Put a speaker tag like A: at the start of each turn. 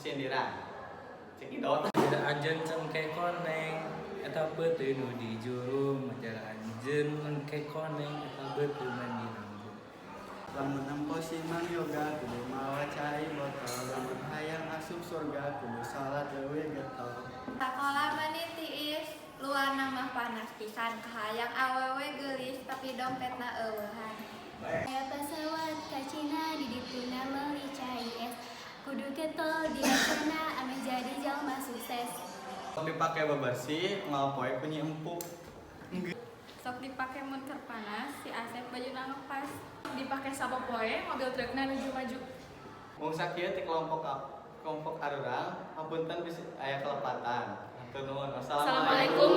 A: Sindiran. Cekidot.
B: Jara anjeun cengke koneng eta peuteui nu di jurung, jara anjeun lengke koneng eta beuteui mandi nanggung.
C: Lamun nempo si Mang Yoga kudu mawa cai botol, lamun hayang asup surga kudu salat leuwih getol.
D: Sakola mani tiis, luarna mah panas pisan, kahayang awewe geulis tapi dompetna euweuhan.
E: Aya pesawat ka Cina, di dituna meuli cai es. Kudu getol dirasana ameh jadi jalma sukses.
A: Sok dipake bebersih, unggal poe ku Nyi Empuk.
F: Sok dipake mun keur panas, si Asep bajuna ngepas. Dipake sapopoe, mobil trukna nuju maju.
A: Mung sakieu ti kelompok kelompok arurang, hapunten bisi aya kelepatan. Hatur nuhun.
F: Assalamualaikum.